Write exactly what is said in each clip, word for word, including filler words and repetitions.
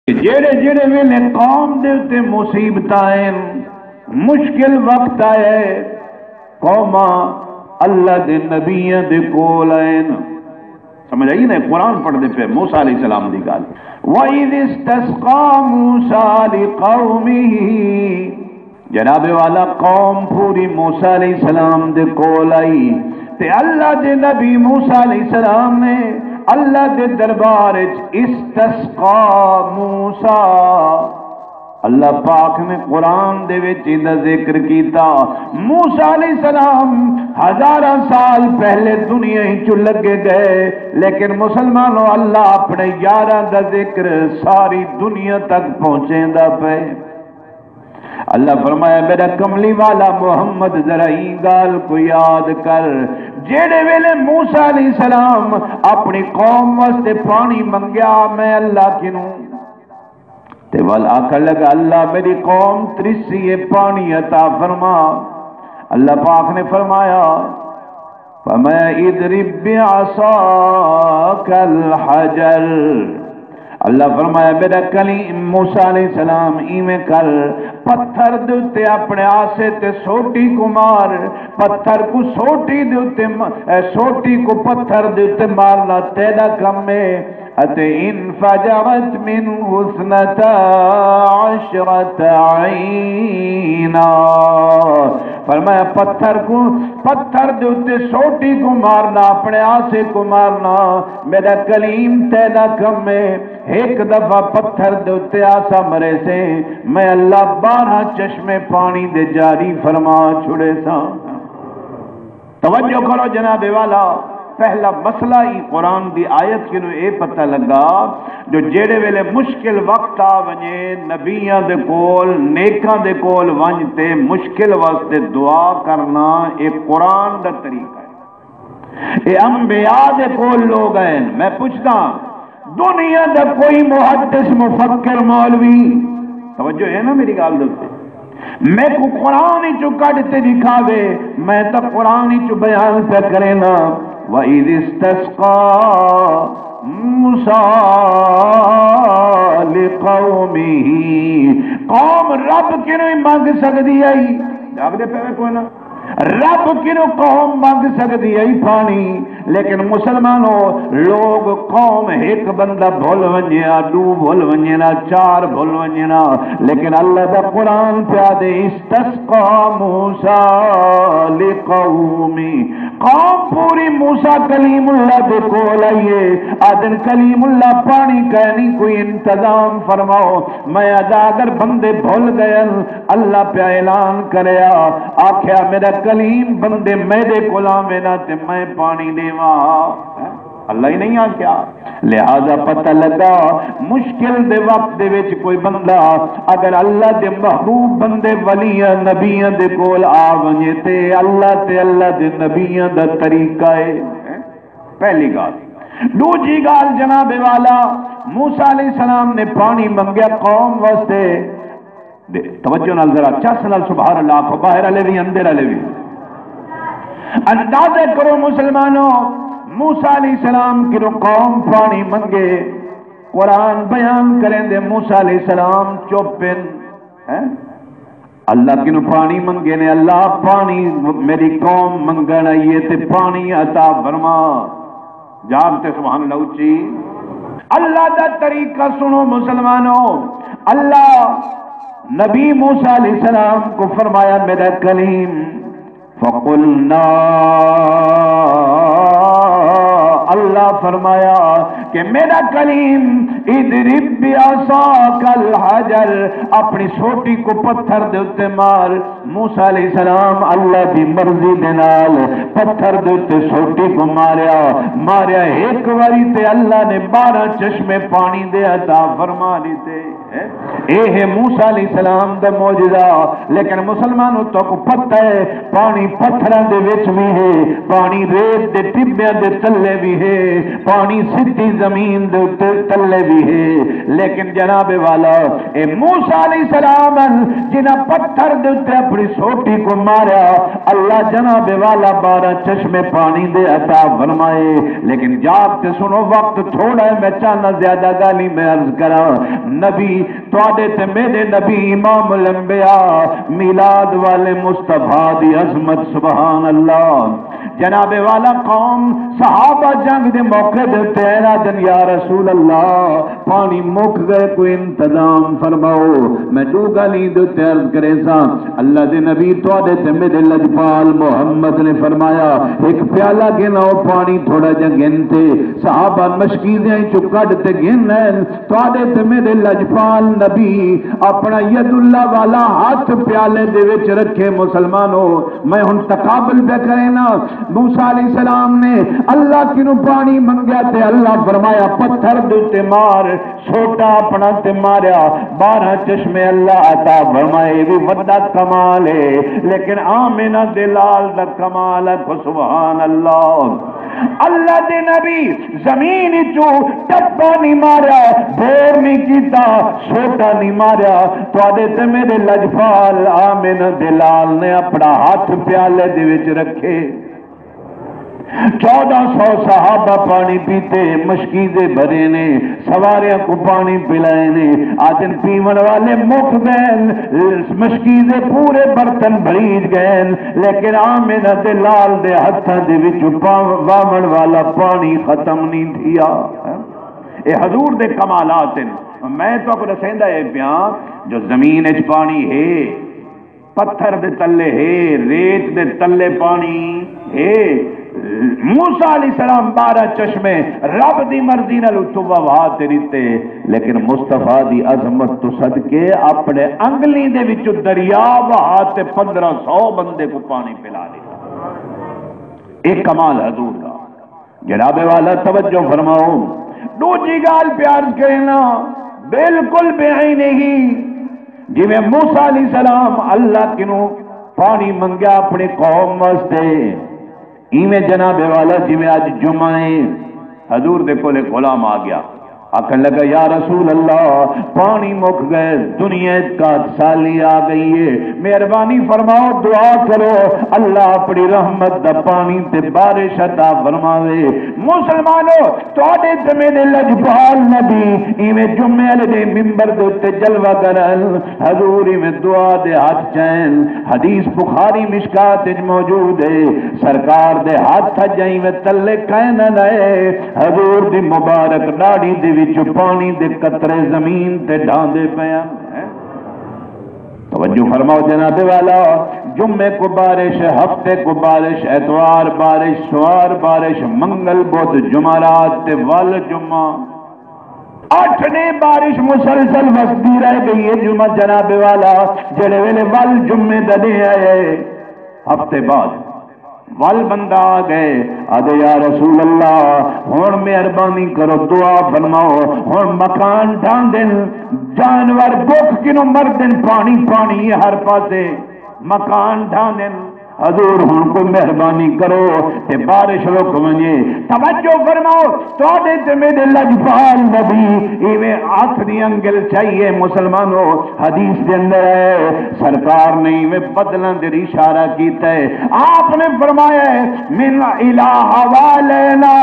جیڑھے جیڑھے ویلے قوم دے اتے مصیبتاں آئن، مشکل وقت آئے، قوماں اللہ دے نبیاں دے کول آئن۔ سمجھ آئی نا؟ قرآن پڑھدے پئے، موسیٰ علیہ السلام دی ڳالھ۔ وَإِذِ اسْتَسْقَىٰ مُوسَىٰ لِقَوْمِهِ، جناب والا، قوم پوری موسیٰ علیہ السلام دے کول آئی تے اللہ دے نبی موسیٰ علیہ السلام نے اللہ دے دربار اچ، اسْتَسْقَىٰ مُوسَىٰ، اللہ پاک نے قرآن دے وچ ایندا ذکر کیتا۔ موسیٰ علیہ السلام ہزاراں سال پہلے دنیا ہی چ لگے گئے، لیکن مسلمانوں، اللہ اپنے یاراں دا ذکر ساری دنیا تک پہنچیندا پئے۔ اللہ فرمایا، میرا کملی والا محمد، ذرا ایں ڳالھ کوں یاد کر، جیڑھے ویلے موسیٰ علیہ السلام اپنی قوم واسطے پانی منگیا، میں اللہ کنوں، تے ول آکھن لگا، اللہ، میری قوم ترسی ہے، پانی عطا فرما۔ اللہ پاک نے فرمایا، فرمایا، اضرب بعصاک الحجر۔ اللہ فرمایا، میرا کلیم موسیٰ علیہ السلام ایویں کر، پتھر دے اتے اپنے آسے تے سوٹی کو مار، پتھر کو سوٹی دے اتے م-، اے سوٹی کو پتھر دے اتے مارنا تیرا کم ہے۔ اتے انفجرت منه اثنتا عشرة عینا۔ فرمایا، پتھر کو، پتھر دے اتے سوٹی کو مارنا، اپنے آسے کو مارنا، میرا کلیم تیرا کم ہے۔ ایک دفعہ پتھر دے اتے آسا مرے سے، میں اللہ بارہ چشمے پانی دے جاری فرما چھڑے ساں۔ توجہ کرو جناب والا، پہلا مسئلہ ہی قرآن دی آیت کنوں اے پتہ لگا جو جیڑھے ویلے مشکل وقت آ ونڄے، نبیاں دے کول، نیکاں دے کول ونڄ تے مشکل واسطے دعا کرنا، اے قرآن دا طریقہ ہے، اے انبیاء دے کول لوگ ہیں۔ میں پوچھدا، دنیا دا کوئی محدث، مفکر، مولوی، توجہ ہے نا میری ڳالھ دے اتے، میکوں قرآن اچوں کڈھ تے ݙکھاوے، میں تاں قرآن اچوں بیان پیا کرینا۔ وَإِذِ اسْتَسْقَىٰ مُوسَىٰ لِقَوْمِهِ، قوم رب کنوں ہی منگ سڳدی ہئی، جاڳدے پئے کوئی نہ؟ رب کنوں قوم منگ سڳدی ہئی پانی، لیکن مسلمانو، لوگ، قوم ہک بندہ بھل ونڄے ہا، ݙو بھل ونڄن ہا، چار بھل ونڄن ہا، لیکن اللہ دا قرآن پیا دے، اسْتَسْقَىٰ مُوسَىٰ لِقَوْمِهِ، قوم پوری موسیٰ کلیم اللہ دے کول آئی ہے، آدن، کلیم اللہ، پانی کائنی، کوئی انتظام فرماؤ۔ میں ادا اگر بندے بھل ڳئن، اللہ پیا اعلان کریا، آکھیا، میرا کلیم، بندے میݙے کول آوے نا تے میں پانی ݙیواں۔ اللہ ہی نہیں آکھیا۔ لہذا پتہ لگا، مشکل دے وقت دے وچ کوئی بندہ اگر اللہ دے محبوب بندے، ولیاں، نبیاں دے کول آ ونڄے تے اللہ تے اللہ دے نبیاں دا طریقہ ہے۔ پہلی ڳالھ۔ ݙوجھی ڳالھ، جناب والا، موسیٰ علیہ السلام نے پانی منگیا قوم واسطے۔ دے، توجہ نال ذرا چس نال سبحان اللہ آکھو، باہر والے وی، اندر والے وی۔ اندازہ کرو مسلمانو، موسیٰ علیہ السلام کنوں قوم پانی منگے، قرآن بیان کریندے موسیٰ علیہ السلام چپ ہن، ہیں؟ اللہ کنوں پانی منگے نے، اللہ، پانی میری قوم منگن آئی ہے تے پانی عطا فرما۔ جاگ تے سبحان اللہ اچی۔ اللہ دا طریقہ سنو مسلمانو، اللہ نبی موسیٰ علیہ السلام کو فرمایا، میرا کلیم، فقلنا، اللہ فرمایا کہ میرا کلیم، اضرب بعصاک الحجر، اپنی سوٹی کو پتھر دے اتے مار۔ موسیٰ علیہ السلام اللہ دی مرضی دے نال پتھر دے اتے سوٹی کو ماریا، ماریا ایک واری تے اللہ نے بارہ چشمے پانی دے عطا فرما دیتے۔ اے ہے موسیٰ علیہ السلام دا معجزہ۔ لیکن مسلمانوں، تہاکوں پتہ ہے، پانی پتھراں دے وچ وی ہے، پانی ریت دے ٹبیاں دے تلے وی ہے، پانی سدھی زمین دے اتے تلے وی ہے۔ لیکن جناب والا، اے موسیٰ علیہ السلام ہن جنہاں پتھر دے اتے اپنی سوٹی کوں ماریا، اللہ جناب والا بارہ چشمے پانی دے عطا فرمائے۔ لیکن جاگ تے سنو، وقت تھوڑا ہے، میں چاہنا زیادہ گالھیں میں عرض کراں۔ نبی، تہاݙے تے میݙے نبی امام الانبیاء، میلاد والے مصطفیٰ دی عظمت، سبحان اللہ۔ جناب والا، قوم، صحابہ جنگ دے موقع دے تے آہدن، یا رسول اللہ، پانی مک ڳئے، کوئی انتظام فرماؤ۔ میں ݙو گالھیں دے تے عرض کریساں، اللہ دے نبی، تہاݙے تے میݙے لجپال محمد نے فرمایا، ہک پیالہ گھن آؤ پانی، تھوڑا جہا گھن تے۔ صحابہ مشکیزیاں چوں کڈھ تے گھن آئن، تہاݙے تے میݙے لجپال نبی اپݨا ید اللہ والا ہتھ پیالے دے وچ رکھے۔ مسلمانو، میں ہݨ تقابل پیا کرینا۔ موسیٰ علیہ السلام نے اللہ کنوں پانی منگیا تے اللہ فرمایا، پتھر دے تے مار۔ سوٹا اپݨا تے ماریا، بارہ چشمے اللہ عطا فرمائے۔ اے وی وݙا کمال ہے، لیکن آمنہ دے لال دا کمال ہے۔ سبحان اللہ۔ اللہ دے نبی زمین چوں ٹپا نہیں ماریا، بور نہیں کیتا، سوٹا نہیں ماریا۔ تہاݙے تے میݙے لجپال آمنہ دے لال نے اپݨا ہتھ پیالے دے وچ رکھے۔ چودہ سو صحابہ پانی پیتے، مشکیزے بھرے نے، سواریاں کوں پانی پلائے نے۔ آہدن پیوݨ والے مک ڳئے، مشکیزے پورے برتن بھریج ڳئے، لیکن آمنہ دے لال دے ہتھاں دے وچوں پا-، واوݨ والا پانی ختم نہیں تھیا۔ اے حضور دے کمالات ہن۔ میں تہاکوں ݙسیندا اے پیاں جو زمین اچ پانی ہے، پتھر دے تلے ہے، ریت دے تلے پانی ہے۔ موسیٰ علیہ السلام بارہ چشمے رب دی مرضی نال اتھوں وہا تے ݙتے، لیکن مصطفیٰ دی عظمت توں صدقے اپݨے انگلیں دے وچوں دریا وہا تے پندرہ سو بندے کوں پانی پلا ݙتا۔ ایک کمال حضور دا۔ جناب والا، توجہ فرماؤ، ݙوجھی ڳالھ پیا عرض کرینا، بالکل بے عینہ ہی۔ جویں موسیٰ علیہ السلام اللہ کنوں پانی منگیا اپݨی قوم واسطے، ایویں جناب والا، جویں اڄ جمعہ ہے، حضور دے کولے غلام آ ڳیا، آکھݨ لڳا، یا رسول اللہ، پانی مک ڳئے، دنیا اچ قحط سالی آ ڳئی ہے، مہربانی فرماؤ، دعا کرو، اللہ اپݨی رحمت دا پانی تے بارش عطا فرماوے۔ مسلمانو، تہاݙے تے میݙے لجپال نبی ایویں جمعے والے ݙینہہ ممبر دے اتے جلوہ گر ہن۔ حضور ایویں دعا دے ہتھ چین۔ حدیث بخاری مشکات وچ موجود ہے۔ سرکار دے ہتھ اڄ ایویں تلے کائناں نئے۔ حضور دی مبارک ݙاڑھی دے وچوں پانی دے قطرے زمین تے ڈھاندے پئے ہن۔ توجہ فرماؤ جناب والا، جمعے کو بارش، ہفتے کو بارش، اتوار بارش، سوار بارش، منگل بدھ، جمعرات تے ول جمعہ، اٹھ ݙینہہ بارش مسلسل وسدی رہ ڳئی ہے۔ جمعہ جناب والا، جڑے ویلے ول جمعے دا ݙینہہ آئے، ہفتے بعد ول بندہ آ ڳئے، آہدے، یا رسول اللہ، ہݨ مہربانی کرو، دعا فرماؤ، ہݨ مکان ڈھاندن، جانور بکھ کنوں مردن، پانی پانی ہے ہر پاسے، مکان ڈھاندن۔ حضور، ہݨ کوئی مہربانی کرو تے بارش رک ونڄے۔ توجہ فرماؤ، تہاݙے تے میݙے لجپال نبی ایویں ہتھ دی انگل چائی ہے۔ مسلمانو، حدیث دے اندر ہے، سرکار نے ایویں بدلاں دے اشارہ کیتا ہے۔ آپ نے فرمایا ہے، من الہ حوالینا،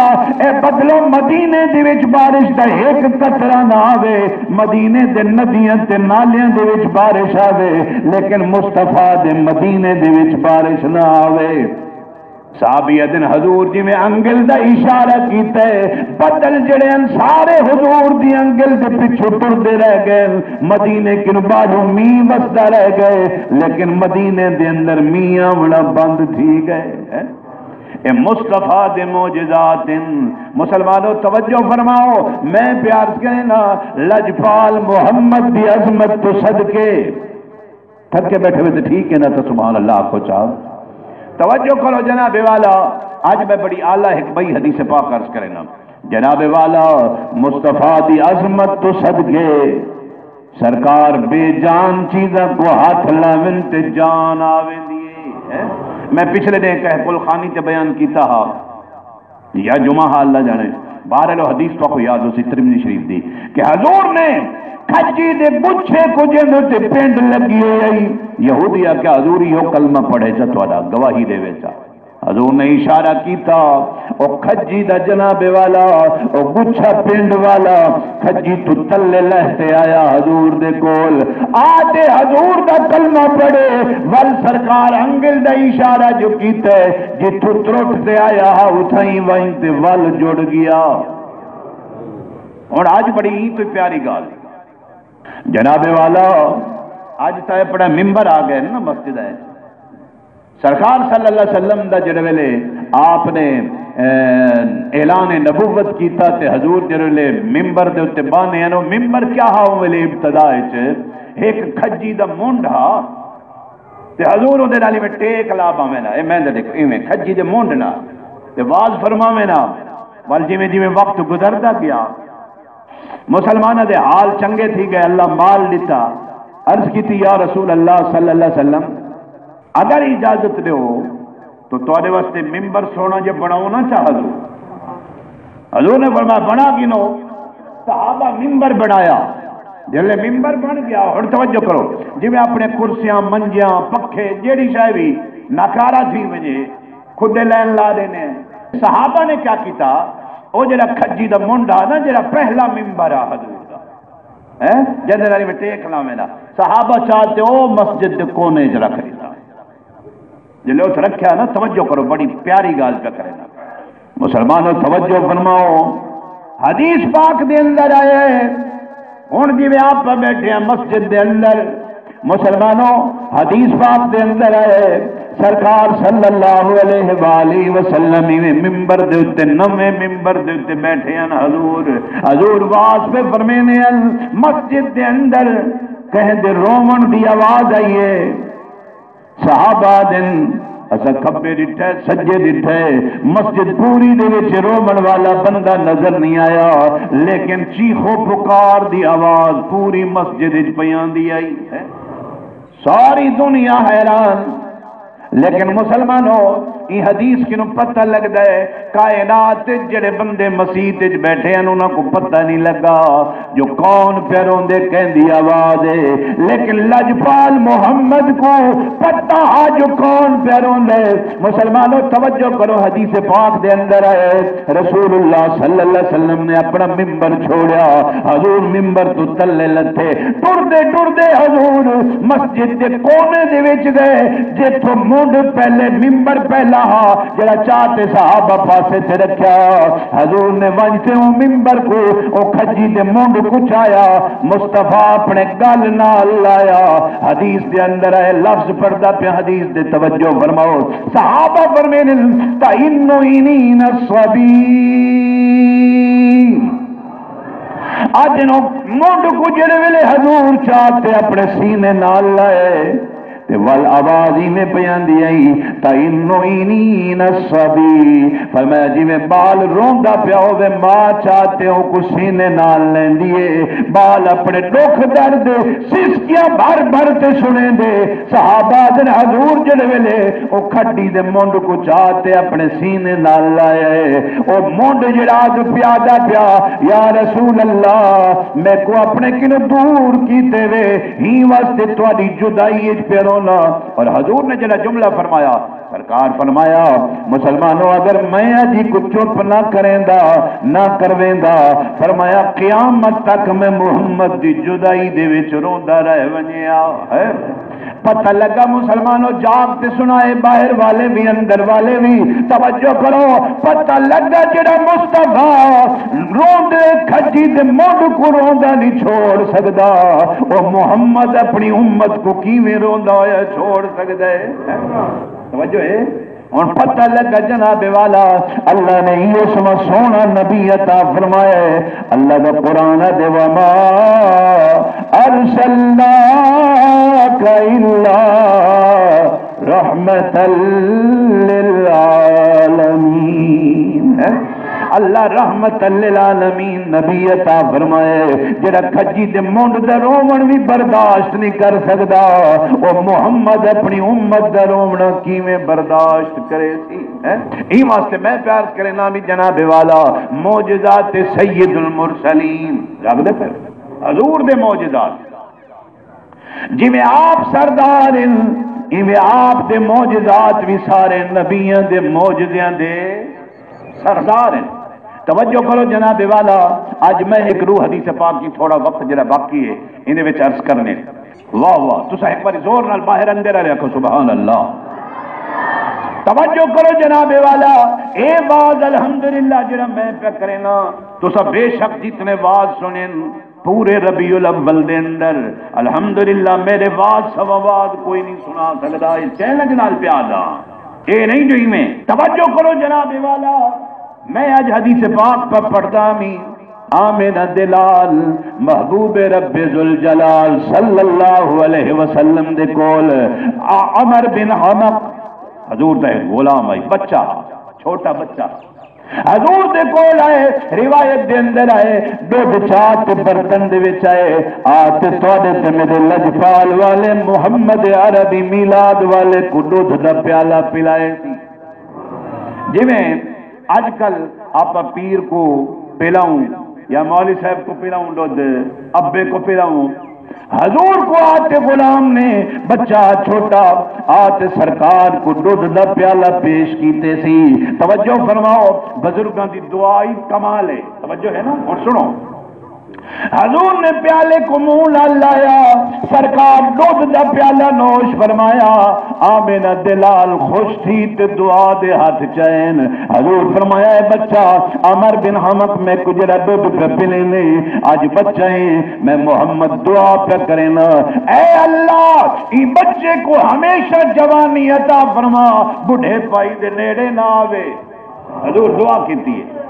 اے بدلو، مدینے دے وچ بارش دا ہک قطرہ نہ آوے، مدینے دے ندیاں تے نالیاں دے وچ بارش آوے، لیکن مصطفیٰ دے مدینے دے وچ بارش نہ آوے۔ صحابی آہدن، حضور جویں انگل دا اشارہ کیتا ہے، بدل جڑے ہن سارے حضور دی انگل دے پچھوں ٹردے رہ ڳئے، مدینے کنوں باہروں مینہ وسدا رہ ڳئے، لیکن مدینے دے اندر مینہ آوݨا بند تھی ڳئے۔ اے مصطفیٰ دے معجزات ہن۔ مسلمانو، توجہ فرماؤ، میں پیا عرض کرینا، لجپال محمد دی عظمت توں صدقے۔ تھکے بیٹھے ہوئے تے ٹھیک ہے نا، تو سبحان اللہ آکھو چا۔ توجہ کرو جناب والا، اڄ میں بڑی اعلیٰ ہک ٻئی حدیث پاک عرض کرینا۔ جناب والا، مصطفیٰ دی عظمت توں صدقے، سرکار بے جان چیزاں کوں ہتھ لاون تے جان آ ویندی ہے۔ میں پچھلے ݙینہہ کہہ پل خانی تے بیان کیتا ہا، یا جمعہ ہا، اللہ ڄاݨے، بہرحال، حدیث تہاکوں یاد ہوسی ترمذی شریف دی، کہ حضور نے کھجی دے گچھے کوں، جیندے تے پنڈ لگی ہوئی ہئی، یہودی آکھیا، "حضور، ایہو کلمہ پڑھے چا تہاڈا، گواہی ݙیوے چا۔" حضور نے اشارہ کیتا، او کھجی دا، جناب والا، او گچھا پنڈ والا کھجی توں تلے لہہ تے آیا حضور دے کول۔ آ تے حضور دا کلمہ پڑھے، ول سرکار انگل دا اشارہ جو کیتا ہے، جتھوں ترٹ تے آیا ہا، اتھائیں ونڄ تے ول جڑ ڳیا۔ ہݨ اڄ بڑی ایں توں پیاری ڳالھ، جناب والا، اڄ تاں اپݨا ممبر آ ڳئے نا مسجد ہے۔ سرکار صلی اللہ علیہ وسلم دا جڑے ویلے آپ نے، اے، اعلان نبوت کیتا تے حضور جڑے ویلے ممبر دے اُتے ٻاہنے ہن، او ممبر کیا ہا؟ او ویلے ابتدا اچ ہک کھجی دا منڈھ ہا، تے حضور اوندے نال ایویں ٹیک لا ٻاہویں نا، اے میں ݙیکھو، ایویں کھجی دے منڈھ نال تے واز فرماویں نا، ول جیویں جیویں وقت گزردا ڳیا، مسلماناں دے حال چنگے تھی ڳئے، اللہ مال ݙتا۔ عرض کیتی، "یا رسول اللہ صلی اللہ علیہ وسلم، اگر اجازت ݙیو تو تہاݙے واسطے ممبر سوہݨا جے بݨاؤں نا چا حضور۔" حضور نے فرمایا، "بݨا گھنو۔" صحابہ ممبر بݨایا۔ جلے ممبر بݨ ڳیا، ہݨ توجہ کرو، جیویں اپݨے کرسیاں، منجیاں، پکھے، جیڑھی شے وی ناکارہ تھی ونڄے، کھڈے لین لا ݙینے۔ صحابہ نے کیا کیتا؟ او جڑا کھجی دا منڈھ آ نا، جڑا پہلا ممبر آ حضور دا، ہیں، جیندے نال میں ٹیک لاویں دا، صحابہ چا تے او مسجد دے کونے اچ رکھ ݙتا۔ جلے اتھ رکھیا نا، توجہ کرو، بڑی پیاری ڳالھ پیا کرے نا۔ مسلمانو، توجہ فرماؤ، حدیث پاک دے اندر آیا ہے، ہݨ جیویں آپ بیٹھے ہیں مسجد دے اندر، مسلمانو، حدیث پاک دے اندر آئے، سرکار صلی اللہ علیہ وآلہ وسلم ایویں ممبر دے اُتے، نویں ممبر دے اُتے بیٹھے ہن حضور۔ حضور واز پہ فرمیندے ہن، مسجد دے اندر کہیں دے رووݨ دی آواز آئی ہے۔ صحابہ دن اساں کھبے ݙٹھے، سڄے ݙٹھے، مسجد پوری دے وچ رووݨ والا بندہ نظر نہیں آیا، لیکن چیخ و پکار دی آواز پوری مسجد وچ پئی آندی آئی ہے۔ ساری دنیا حیران۔ لیکن مسلمانو، ایں حدیث کنوں پتہ لڳدا ہے، کائنات وچ جڑے بندے مسیت وچ بیٹھے ہن، انہاں کوں پتہ نہیں لڳا جو کون پیا روندے، کیندی آواز ہے۔ لیکن لجپال محمد کوں پتہ ہا جو کون پیا روندے۔ مسلمانو، توجہ کرو، حدیث پاک دے اندر ہے، رسول اللہ صلی اللہ علیہ وسلم نے اپنا ممبر چھوڑیا، حضور ممبر تو تلے لتھے، ٹردے ٹردے حضور مسجد دے کونے دے وچ گئے، جتھوں منڈھ پہلے، ممبر پہلا ہا، جڑا چا تے صحابہ پاسے تے رکھیا۔ حضور نے ونج تے او ممبر کو، او کھجی دے منڈھ کو چایا، مصطفیٰ اپنے گل نال لایا۔ حدیث دے اندر اے لفظ پڑھدا پیا، حدیث دے توجہ فرماؤ۔ صحابہ فرمیندن، "تئن عینین الصبی۔" اڄ نو منڈھ کو جڑے ویلے حضور چا تے اپنے سینے نال لائے تے ول آواز ایویں پئی آندی ہئی، "تئن عینین الصبی۔" فرمایا، جیویں ٻال روندا پیا ہووے، ماں چا تے اونکوں سینے نال لیندی ہے، ٻال اپنے ݙکھ درد سسکیاں بھر بھر تے سݨیندے۔ صحابہ آہدن، حضور جڑے ویلے او کھڈی دے منڈھ کو چا تے اپنے سینے نال لایا ہے، او منڈھ جڑا اڳ پیادا پیا، "یا رسول اللہ، میکوں اپنے کنوں دور کیتے وے، ہیں واسطے تہاݙی جدائی اچ پیا رونا۔" اور حضور نے جڑا جملہ فرمایا، سرکار فرمایا، مسلمانو، اگر میں اڄ کو چپ نہ کریندا، نہ کرویندا، فرمایا، قیامت تک میں محمد دی جدائی دے وچ روندا رہ ونجیا ہے۔ پتہ لگا مسلمانو، جاگ تے سݨائے، باہر والے وی، اندر والے وی، توجہ کرو۔ پتہ لگا جڑا مصطفیٰ روندے کھجی دے منڈھ کو روندا نہیں چھوڑ سکدا، او محمد اپنی امت کو کیویں روندا ہویا چھوڑ سکدا ہے؟ توجہ ہے؟ ہݨ پتہ لڳا جناب والا، اللہ نے ایہو سما سوہݨا نبی عطا فرمایا ہے۔ اللہ دا قرآن آہدے، "وما ارسلناک الا رحمتا للعالمین۔" اللہ اللہ رحمت للعالمین نبی عطا فرمائے، جڑا کھجی دے منڈ دا روون وی برداشت نہیں کر سکدا، او محمد اپنی امت دا روونا کیویں برداشت کرے سی؟ ہیں؟ ایں واسطے میں پیار کرنا بھی جناب والا، معجزات سید المرسلین رکھ دے پھر، حضور دے معجزات۔ جویں آپ سردار ہیں، ایویں آپ دے معجزات بھی سارے نبیاں دے معجزیاں دے سردار ہیں۔ توجہ کرو جناب والا، اج میں ایک روح حدیث پاک کی تھوڑا وقت جڑا باقی ہے، ایندے وچ عرض کرنے۔ واہ واہ، تساں ایک بار زور نال باہر اندر والے آکھو سبحان اللہ۔ توجہ کرو جناب والا، اے واز الحمدللہ جڑا میں پہ کرنا، تساں بے شک جتنے واز سنن، پورے ربیع الاول دے اندر الحمدللہ میرے واز سوا واز کوئی نہیں سنا سکدا، اے چیلنج نال پیا دا۔ اے نہیں جو ایویں۔ توجہ کرو جناب والا، میں اج حدیث پاک پر پڑھدا می، آمنہ دے لال محبوب رب ذوالجلال صلی اللہ علیہ وسلم دے کول آ-، عمر بن حمق، حضور دا ایک غلام آئی، بچہ، چھوٹا بچہ، حضور دے کول آئے، روایت دے اندر آئے، دودھ چا تے برتن دے وچ آئے، آ تے تواڈے تے میرے لجپال والے محمد عربی میلاد والے کو دودھ دا پیالہ پلائے سی۔ جویں اج کل آپ پیر کو پلاؤں یا مولوی صاحب کو پلاؤں دودھ، ابے کو پلاؤں، حضور کو آ تے غلام نے، بچہ چھوٹا، آ تے سرکار کو دودھ دا پیالہ پیش کیتے سی۔ توجہ فرماؤ، بزرگاں دی دعا ہی کمال ہے۔ توجہ ہے نا؟ ہن سنو، حضور نے پیالے کو منہ نال لایا، سرکار دودھ دا پیالہ نوش فرمایا۔ آمنہ دے لال خوش تھی تے دعا دے ہتھ چین۔ حضور فرمایا، اے بچہ، عمر بن حمق میں کو جڑا دودھ پہ پلینے، اج بچہ ہیں، میں محمد دعا پہ کرینا، اے اللہ، ای بچے کو ہمیشہ جوانی عطا فرما، بڈھے پائی دے نیڑے نہ آوے۔ حضور دعا کیتی ہے۔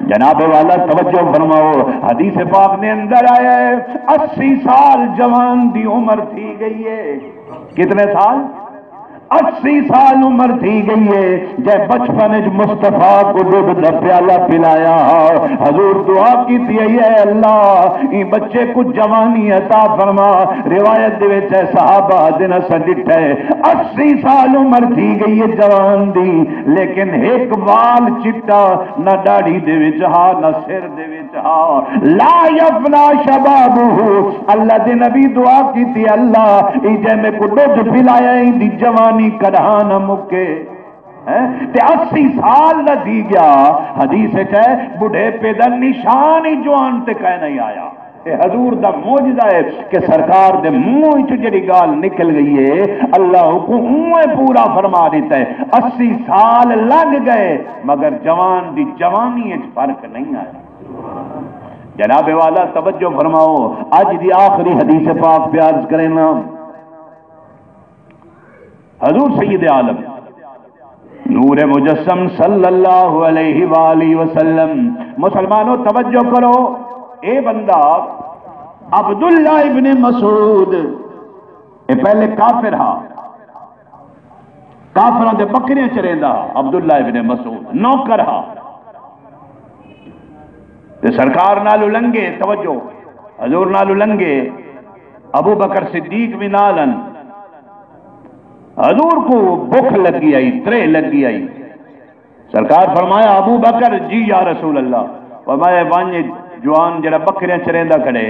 جناب والا توجہ فرماؤ، حدیث پاک نے اندر آیا ہے، اسی سال جوان دی عمر تھی گئی ہے۔ کتنے سال؟ اسی سال عمر تھی گئی ہے، جے بچپن وچ مصطفیٰ کو دودھ دا پیالہ پلایا ہا۔ حضور دعا کیتی ہے، اے اللہ، ایں بچے کو جوانی عطا فرما۔ روایت دے وچ ہے، صحابہ دن اساں ڈٹھا ہے، اسی سال عمر تھی گئی ہے جوان دی، لیکن ایک وال چٹا نہ داڑھی دے وچ ہا، نہ سر دے وچ ہا۔ لا یفنا شبابہ، اللہ دے نبی دعا کیتی، اللہ، ای جے میکوں ڈودھ پلایا، ایندی جوانی کڈھا نہ مکے۔ ہیں؟ تے اسی سال دا تھی گیا، حدیث وچ ہے، بڈھیپے دا نشان ہی جوان تے کائے نہیں آیا۔ اے حضور دا معجزہ ہے کہ سرکار دے منہ وچ جڑی گال نکل گئی ہے، اللہ کو اونویں پورا فرما دیتا ہے۔ اسی سال لنگھ گئے، مگر جوان دی جوانی وچ فرق نہیں آیا۔ جناب والا توجہ فرماؤ، اج دی آخری حدیث پاک پہ عرض کرنا۔ حضور سید عالم نور مجسم صلی اللہ علیہ وآلہ وسلم۔ مسلمانوں توجہ کرو، اے بندہ عبداللہ ابن مسعود، اے پہلے کافر ہا، کافراں دے بکریاں چریندا ہا، عبداللہ ابن مسعود نوکر ہا۔ تے سرکار نال النگے، توجہ، حضور نال النگے، ابو بکر صدیق بھی نال ہن۔ حضور کو بھکھ لگی آئی، ترے لگی آئی۔ سرکار فرمایا، ابو بکر، جی یا رسول اللہ۔ فرمایا، ونج جوان جڑا بکریاں چریندا کھڑے،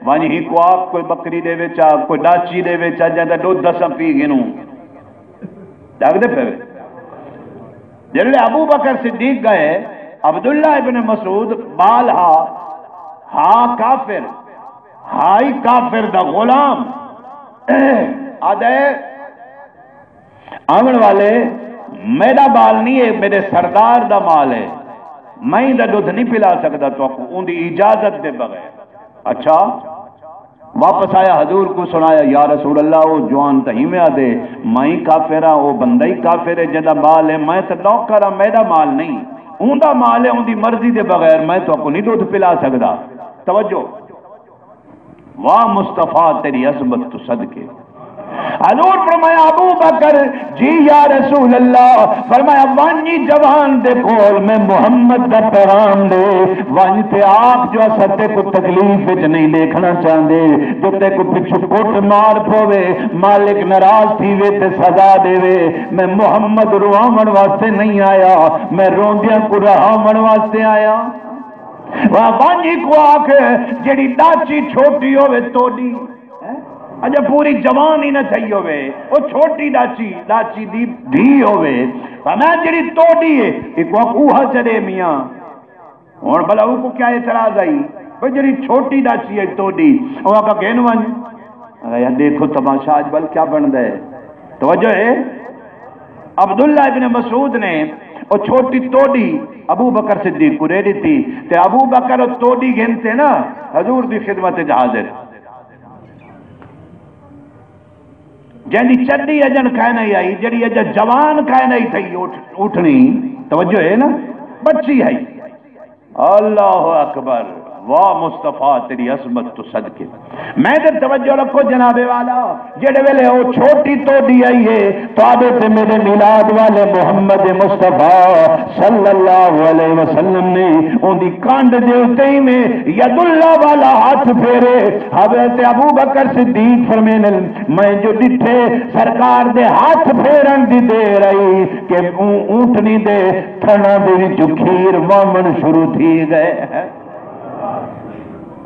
ونج ہی کو آپ کوئی بکری دے وچ آ، کوئی ڈاچی دے وچ آ، جیندا دودھ اساں پی گھنوں۔ ڈاکدے پے۔ جڑے ابو بکر صدیق گئے، عبداللہ ابن مسعود بال ہا، ہا کافر، ہائی کافر دا غلام۔ آدھے، آون والے، میرا بال نہیں ہے، میرے سردار دا مال ہے، میں دا دودھ نہیں پلا سکدا تو کو، ان دی اجازت دے بغیر۔ اچھا، واپس آیا، حضور کو سنایا، یا رسول اللہ، او جوان تہی میں آدھے، میں کافر ہاں، او بندہ ہی کافر ہے، جدا مال ہے، میں تو نوکر ہاں، میرا مال نہیں، اون دا مال ہے، اون دی مرضی دے بغیر میں تو کو نہیں دودھ پلا سکدا۔ توجہ، واہ مصطفیٰ تیری عظمت تو صدقے۔ حضور فرمایا، ابو بکر، جی یا رسول اللہ۔ فرمایا، ونج جوان دے کول، میں محمد دا پیغام دے، ونج تے آکھ جو اساں تیکوں تکلیف وچ نہیں ݙیکھݨا چاہندے، جو تیکوں پچھوں کٹ مار پووے، مالک ناراض تھیوے تے سزا ݙیوے۔ میں محمد رواوݨ واسطے نہیں آیا، میں روندیاں کوں رہاوݨ واسطے آیا۔ واہ، ونج کوں آکھ، جیڑھی ݙاچی چھوٹی ہووے توݙی، اڄاں پوری جوان ہی نہ تھئی ہووے، او چھوٹی ݙاچی، ݙاچی دی دھی ہووے، فرمایا جیڑھی توݙی ہے، ایکوں آکھ اوہا چݙے میاں۔ ہݨ بھلا اوکوں کیا اعتراض آئی؟ بھئی جیڑھی چھوٹی ݙاچی ہے توݙی، او آکھا گھن ونڄ۔ آکھا یار ݙیکھو تماشا اڄ بھل کیا بݨدا ہے۔ توجہ ہے؟ عبداللہ ابن مسعود نے او چھوٹی توݙی ابو بکر صدیق کوں ݙے ݙتی، تے ابو بکر او توݙی گھن تے نا حضور دی خدمت وچ حاضر۔ جیندی چڈی اجن کائنائی آئی، جیڑھی اجاں جوان کائنائی تھئی اٹھ-، اٹھنی، توجہ ہے نا، بچی ہئی۔ اللہ اکبر، واہ مصطفیٰ تیری عظمت تو صدقے۔ میں تے توجہ رکھو جناب والا، جیڑھے ویلے او چھوٹی توڈی آئی ہے، تہاڈے تے میرے میلاد والے محمد مصطفیٰ صلی اللہ علیہ وسلم نے اوندی کنڈ دے اتے ایویں ید اللہ والا ہتھ پھیرے۔ حضرت ابو بکر صدیق فرمیندن، میں جو ڈٹھے سرکار دے ہتھ پھیرن دی دیر آئی کہ اوں اونٹنی دے تھناں دے وچوں کھیر وہمن شروع تھی گئے۔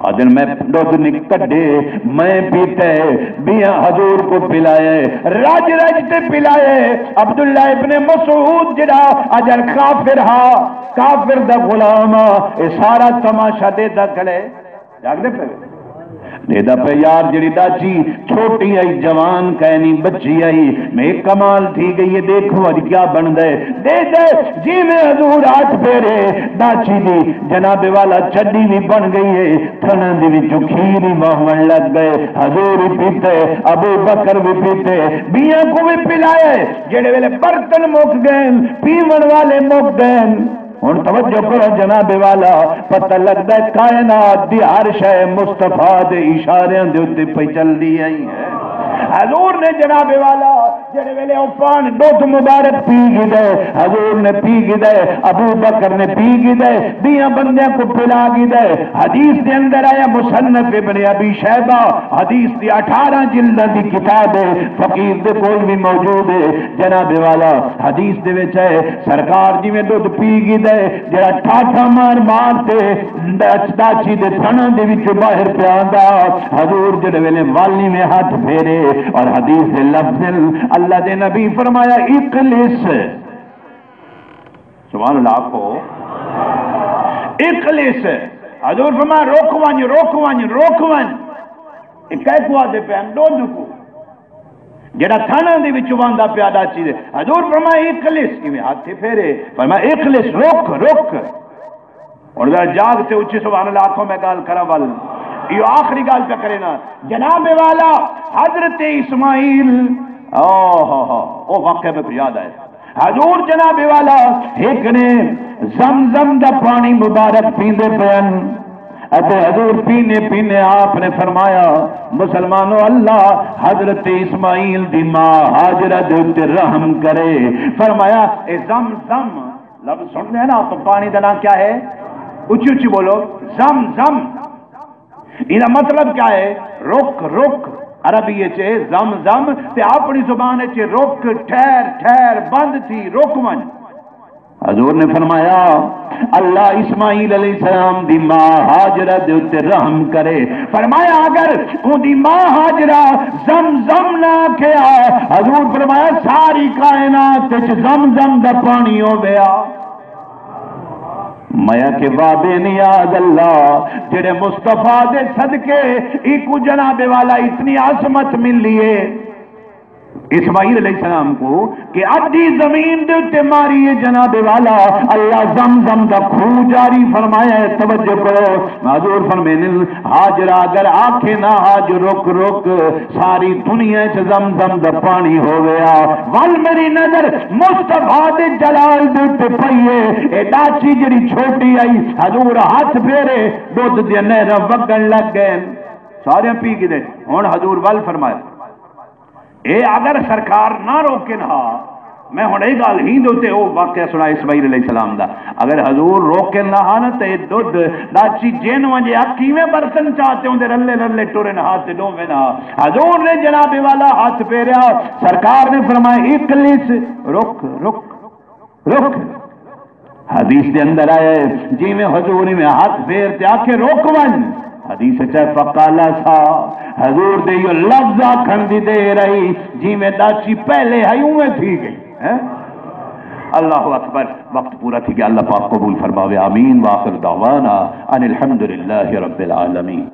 آدن میں دودھ نی کڈھے، میں پیتے، بیاں حضور کو پلائے، رج رج تے پلائے۔ عبداللہ ابن مسعود جڑا اجل کافر ہا، کافر دا غلام ہا، اے سارا تماشا ڈیدا کھڑے۔ جاگدے پے؟ ڈیدا پے یار، جڑی ڈاچی چھوٹی آئی، جوان کائنی، بچی آئی، میں کمال تھی گئی ہے، دیکھو اج کیا بندا ہے۔ ڈیدے جیویں حضور ہتھ پھیرے، ڈاچی دی جناب والا چڈی وی بن گئی ہے، تھناں دے وچوں کھیر ہی وہون لگ گئے۔ حضور ہی پیتے، ابو بکر وی پیتے، بیاں کو وی پلائے۔ جڑے ویلے برتن مک گئے، پیون والے مک گئے، ہن توجہ کرو جناب والا، پتہ لگدا ہے کائنات دی ہر شے مصطفیٰ دے اشاریاں دے اُتے پئی چلدی آئی ہے۔ حضور نے جناب والا جڑے ویلے او پان دودھ مبارک پی گھدے، حضور نے پی گھدے، ابو بکر نے پی گھدے، بیاں بندیاں کو پلا گھدے۔ حدیث دے اندر آیا، مصنف ابن ابی شیبہ، حدیث دی اٹھارہ جلداں دی کتاب ہے، فقیر دے کول بھی موجود ہے۔ جناب والا، حدیث دے وچ ہے، سرکار جویں دودھ پی گھدے، جڑا ٹھاٹھا مار مار تے ڈاچ-، ڈاچی دے تھناں دے وچوں باہر پیا آندا۔ حضور جڑے ویلے والی میں ہتھ پھیرے اور حدیث دے لفظ، اللہ دے نبی فرمایا، "اقلس۔" سبحان اللہ آکھو، "اقلس۔" حضور فرمایا، "رک ونج، رک ونج، رک ونج۔" اے کہہ کو آدھے پئے ہن؟ دودھ کو۔ جڑا تھاناں دے وچوں واندا پیا ڈاچی دے۔ حضور فرمایا، "اقلس"، ایویں ہتھ ہی پھیرے، فرمایا، "اقلس، رک، رک۔" ہن ذرا جاگ تے اچھی سبحان اللہ آکھو، میں گال کراں ول۔ ایہو آخری گال پیا کرے نا۔ جناب والا، حضرت اسماعیل، اوہ ہو ہو، او واقعہ میکوں یاد آیا۔ حضور جناب والا ہک نے زمزم دا پانی مبارک پیندے پئے ہن۔ اتے حضور پینے پینے آپ نے فرمایا، مسلمانو، اللہ حضرت اسماعیل دی ماں ہاجرہ دے اُتے رحم کرے۔ فرمایا، اے زم زم، لفظ سنتے ہیں نا آپ، پانی دا نام کیا ہے؟ اچھی اچھی بولو، زم زم۔ ایندا مطلب کیا ہے؟ رک رک۔ عربی اچ ہے زم زم، تے اپنی زبان اچ رک، ٹھہر، ٹھہر، بند تھی، رک ونج۔ حضور نے فرمایا، اللہ اسماعیل علیہ السلام دی ماں ہاجرہ دے اُتے رحم کرے۔ فرمایا، اگر اوندی ماں ہاجرہ زم زم نہ آکھیا، حضور فرمایا، ساری کائنات وچ زم زم دا پانی ہووے ہا۔ میں آکھے، واہ بے نیاز اللہ، جڑے مصطفیٰ دے صدقے ایکوں جناب والا اتنی عظمت ملی ہے۔ اسماعیل علیہ السلام کو کہ ادھی زمین دے اُتے ماری ہے جناب والا، اللہ زمزم دا کھوہ جاری فرمایا ہے۔ توجہ کرو، حضور فرمیندن، ہاجرہ اگر آکھے نہ ہا جو رک رک، ساری دنیا اچ زمزم دا پانی ہووے ہا۔ ول میری نظر مصطفیٰ دے جلال دے اُتے پئی ہے۔ اے ڈاچی جڑی چھوٹی آئی، حضور ہتھ پھیرے، دودھ دیاں نہراں وگن لگ گئے۔ سارے پی گھدے۔ ہن حضور ول فرمایا، اے اگر سرکار نہ روکن ہا، میں ہݨ اے ڳالھ ہی دے اتے او واقعہ سݨا اسماعیل علیہ السلام دا۔ اگر حضور روکن نہ ہا نا تے ݙدھ ݙاچی جن ونڄے ہا، کیویں برتن چا تے اوندے رلے رلے ٹرن ہا تے ݙوون ہا۔ حضور نے جناب والا ہتھ پھیریا، سرکار نے فرمایا، اکلس، رک، رک، رک۔ حدیث دے اندر آئے، جیویں حضور ایویں ہتھ پھیر تے آکھے، رک ونڄ۔ حدیث اچ آئے، فقلس، حضور دے ایہو لفظ آکھݨ دی دیر ہئی، جیویں ݙاچی پہلے ہئی، اونویں تھی ڳئی۔ ہیں؟ اللہ اکبر۔ وقت پورا تھی ڳیا، اللہ پاک قبول فرماوے۔ آمین۔ وآخر دعوانا ان الحمد للہ رب العالمین۔